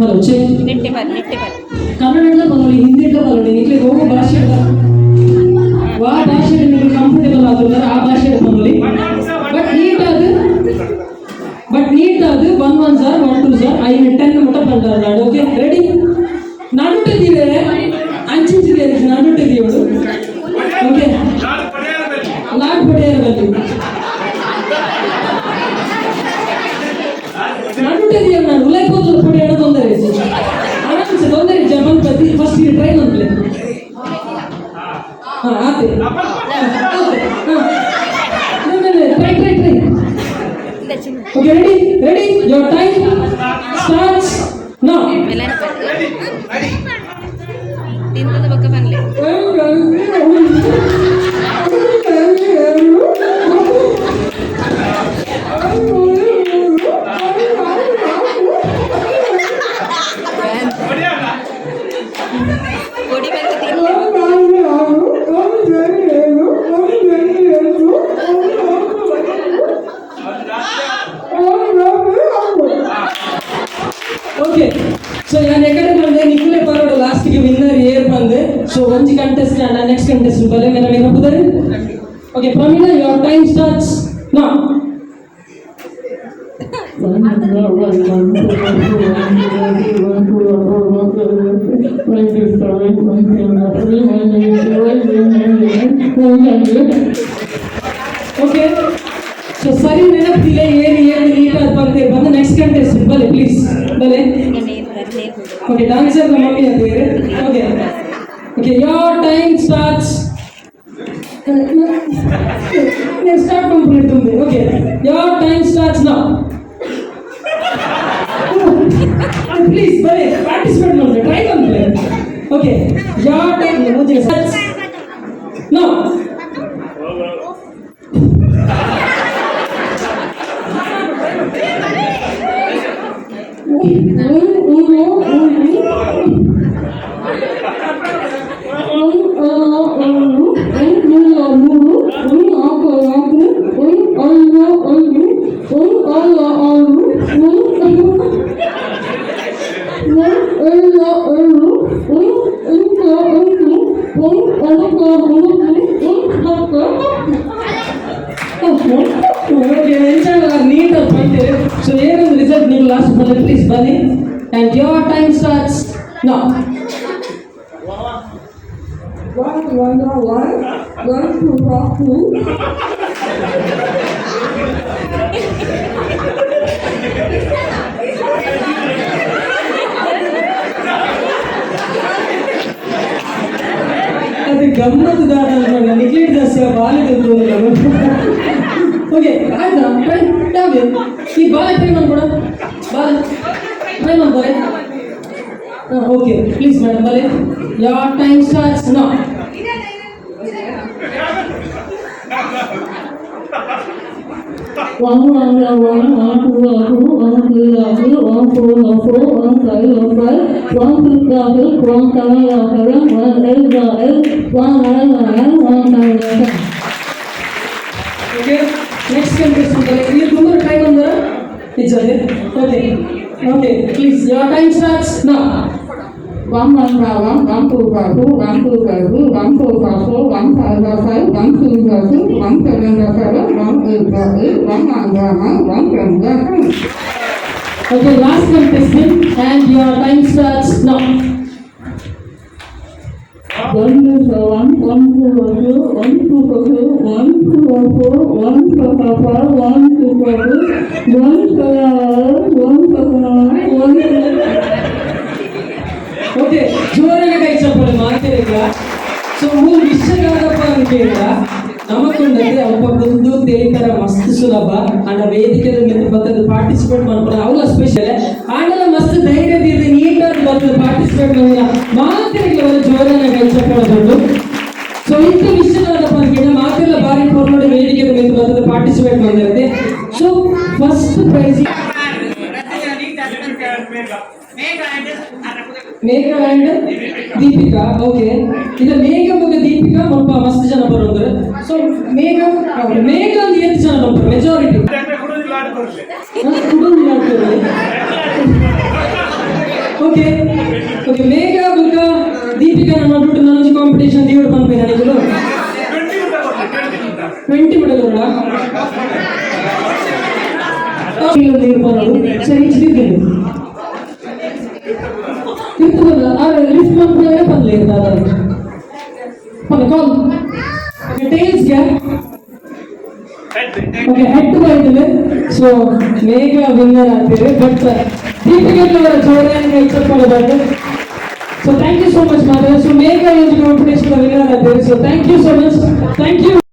Hello, check. ನೆಟ್ಟೆ ಬರ್, ನೆಟ್ಟೆ ಬರ್. ಕನ್ನಡದ ಪನೊಲಿ, ಹಿಂದಿಡ್ಲ ಪನೊಲಿ, ನಿಕ್ಲೆ ಹೋಗೋ ಭಾಷೆ ವಾ ಭಾಷೆ ನಿಮಗೆ ಕಂಫರ್ಟೇಬಲ್ ಆಗುತ್ತಾರೆ ಆ ಭಾಷೆ ಪನೊಲಿ. ಬಟ್ ನೀಟ್ ಅದು, ಬಟ್ ನೀಟ್ ಅದು one one sir, one two sir, ಐದು ಟೆನ್ ಮುಟ್ಟ ಪಂಟಾರು. Okay, ready? ನಡುಟ್ಟಿದ್ದೀವಿ, ಅಂಚಿಂಚಿದೆ ನಡುಟ್ಟಿದ್ದೀವಿ. ಓಕೆ, ಲಾಡ್ ಪಡೆಯರ ಬಲ್ಲಿ ನಡುಟ್ಟಿದ್ದೀವಿ. ನಾನು ಉಲೈ ಹೋದ್ರೆ ಪಡಿ ಹಣ ತೊಂದರೆ ಆರಾಮ್ಸೆ ತೊಂದರೆ ಜಮನ್ ಪ್ರತಿ ಫಸ್ಟ್ ಈ ಟ್ರೈ ಅಂತಲೇ. ಹಾಂ, ಆತೆ. ಹಾಂ, try, try, try. Okay, ready, ready. Your time starts now. ಮೆಲ್ಲನೆ ಬರ್. ತಿಂದದ ಬೊಕ್ಕ ಪನ್ಲೆ. ಪೊಡಿ ಬಂದು ತಿಂದೆ. ಓಕೆ, ಸೊ ನಾನು ಎಕಡೆ ಬಂದೆ ನಿಕ್ಕುಲೆ ಬರೋಡು ಲಾಸ್ಟ್ಗೆ ವಿನ್ನರ್ ಏರ್ ಬಂದೆ. ಸೊ ಒಂಜಿ ಕಂಟೆಸ್ಟೆಂಟ್, ನೆಕ್ಸ್ಟ್ ಕಂಟೆಸ್ಟೆಂಟ್ ಬಲೆ ಮೇರೆ ಮೇರೆ. Okay, Prameela, your time starts now. Okay, so ಸರಿ ನೆನಪಿಲ್ಲ ಏನು ಏನು ನೀಟಾಗಿ ಬಂದೆ ಬಂದು. ನೆಕ್ಸ್ಟ್ ಕಂಟೆಸ್ಟೆಂಟ್ ಬಲೆ, ಪ್ಲೀಸ್ ಬಲೆ. ನೀರು ನೀರು. ಓಕೆ, ಡಾನ್ಸರ್ ನಮ್ಮ ಮಮ್ಮಿ ಅಂತ. Okay, okay, your time starts. నేను ಸ್ಟಾರ್ಟ್ ಮಾಡ್ಬಿಡ್తుంది. Okay, your time starts now, please. ಬರೀ ಪಾರ್ಟಿಸಿಪೇಟ್ ಮಾಡಿ, ಟ್ರೈ ಮಾಡ್ಲಿ. ಓಕೆ, your time ಮುಂಚೆ starts now. Okay, neat point. So ಏನೊಂದು ರಿಸಲ್ಟ್ ನೀವು ಲಾಸ್ಟ್ ಬಂದ್ರೆ ಪ್ಲೀಸ್ ಬನ್ನಿ. And your time starts now. One one one one two four two. ಅದು ಗಮ್ಮತ್ತು ದಾದ ಅನ್ಕೊಂಡ ನಿಕ್ಲೇಟ್ ಜಾಸ್ತಿ ಬಾಲಿಗೆ. ಓಕೆ, ಆಯ್ತಾ? ಟ್ರೈ ಯಾವ್ದು ಈ ಬಾಲ ಟ್ರೈ ಮಾಡ್ಕೊಡ, ಬಾಲ ಟ್ರೈ ಮಾಡ್ತಾರೆ. ಹಾಂ, ಓಕೆ, ಪ್ಲೀಸ್ ಮೇಡಮ್ ಬಲೆ. Your time starts now. One one one one two two one three three one four four one five five one six six one seven seven one eight eight one nine nine one nine seven. Okay, next contestant ಬಲೆ. ಇಲ್ಲಿ ತುಂಬ try ಬಂದರ ನಿಜ. Okay, okay, please, your time starts now. One one five one one two five two one two five two one four five four one five five five one six five six one seven five seven one eight five eight one nine five nine one seven five seven. Okay, last contestant, and your time starts now. One two seven one two two one two two one two four one four five one two four one seven eight one seven nine one. Okay, ಜೋರಾಗಿ ಕೈ ಚಪ್ಪಾಳೆ ಮಾತಿರಲ್ಲ. ಸೊ ಮೂರು ವಿಷಯಗಳಪ್ಪ ಅಂತ ಕೇಳಿದ ನಮಕೊಂಡಂತೆ ಅಲ್ಪ ಕುಂದು ತೇಲಿತರ ಮಸ್ತ್ ಸುಲಭ ಅಂಡ ವೇದಿಕೆದ ಮಿತ್ತು ಬತ್ತದ ಪಾರ್ಟಿಸಿಪೇಟ್ ಮಾಡ್ತಾರೆ ಅವಳ ಸ್ಪೆಷಲ್ ಆಂಡಲ ಮಸ್ತ್ ಧೈರ್ಯದಿಂದ ನೀಟಾಗಿ ಬರ್ತದೆ ಪಾರ್ಟಿಸಿಪೇಟ್ ಮಾಡಿದ ಮಾತಿರಲ್ಲ. ಜೋರಾಗಿ ಕೈ ಚಪ್ಪಾಳೆ ಬಂದು. ಸೊ ಇಂಥ ವಿಷಯಗಳಪ್ಪ ಅಂತ ಕೇಳಿದ ಮಾತೆಲ್ಲ ಬಾರಿ ಪೊರ್ನೋಡಿ ವೇದಿಕೆದ ಮಿತ್ತು ಬರ್ತದೆ participate ಮಾಡಿರುತ್ತೆ. So first prize Megha and Deepika. Okay, ಇದು ಮೇಘ ಮುಗ ದೀಪಿಕಾ ಮುಲ್ಪ ಮಸ್ತ್ ಜನ ಬರೋದು. ಸೊ ಮೇಘ, ಓಕೆ, ಮೇಘ ಒಂದು ಎಷ್ಟು ಜನ ಬರ್ತಾರೆ ಮೆಜಾರಿಟಿ? ಓಕೆ ಓಕೆ, ಮೇಘ ಬುಕ್ಕ ದೀಪಿಕಾ ನಡುಟು ನನೊಂಜಿ ಕಾಂಪಿಟೇಷನ್ ದೀವಡ್ ಪನ್ಪೇನ ನಿಕುಲು? 20 ಬಿಡೋದ್ರ ನೀರು ಸರಿ ತಿರ್ಗಲಿ ತಿರ್ತು ಬಂದ ಆರೆ ಲಿಫ್ಟ್ ಮನ್ಪುನವೇ ಪನ್ಲೆ ದಾದ ಪನ್ಲೆ. ಕಾಲ್ ಟೇಲ್ಸ್ಗೆ. ಓಕೆ, ಹೆಡ್ ಬೈತದೆ. ಸೊ ಮೇಘ ವಿನ್ನರ್ ಆಗ್ತೀರಿ, ಬಟ್ ದೀಪಿಕಾ ಅವರ ಜೋರಾಗಿ ಕೈ ಚಪ್ಪಾಳೆ. So thank you so much ಮಾತ್ರ. ಸೊ ಮೇಘ ಒಂದು ಕಾಂಪಿಟೇಷನ್ ವಿನ್ನರ್ ಆಗ್ತೀರಿ. So thank you so much, thank you.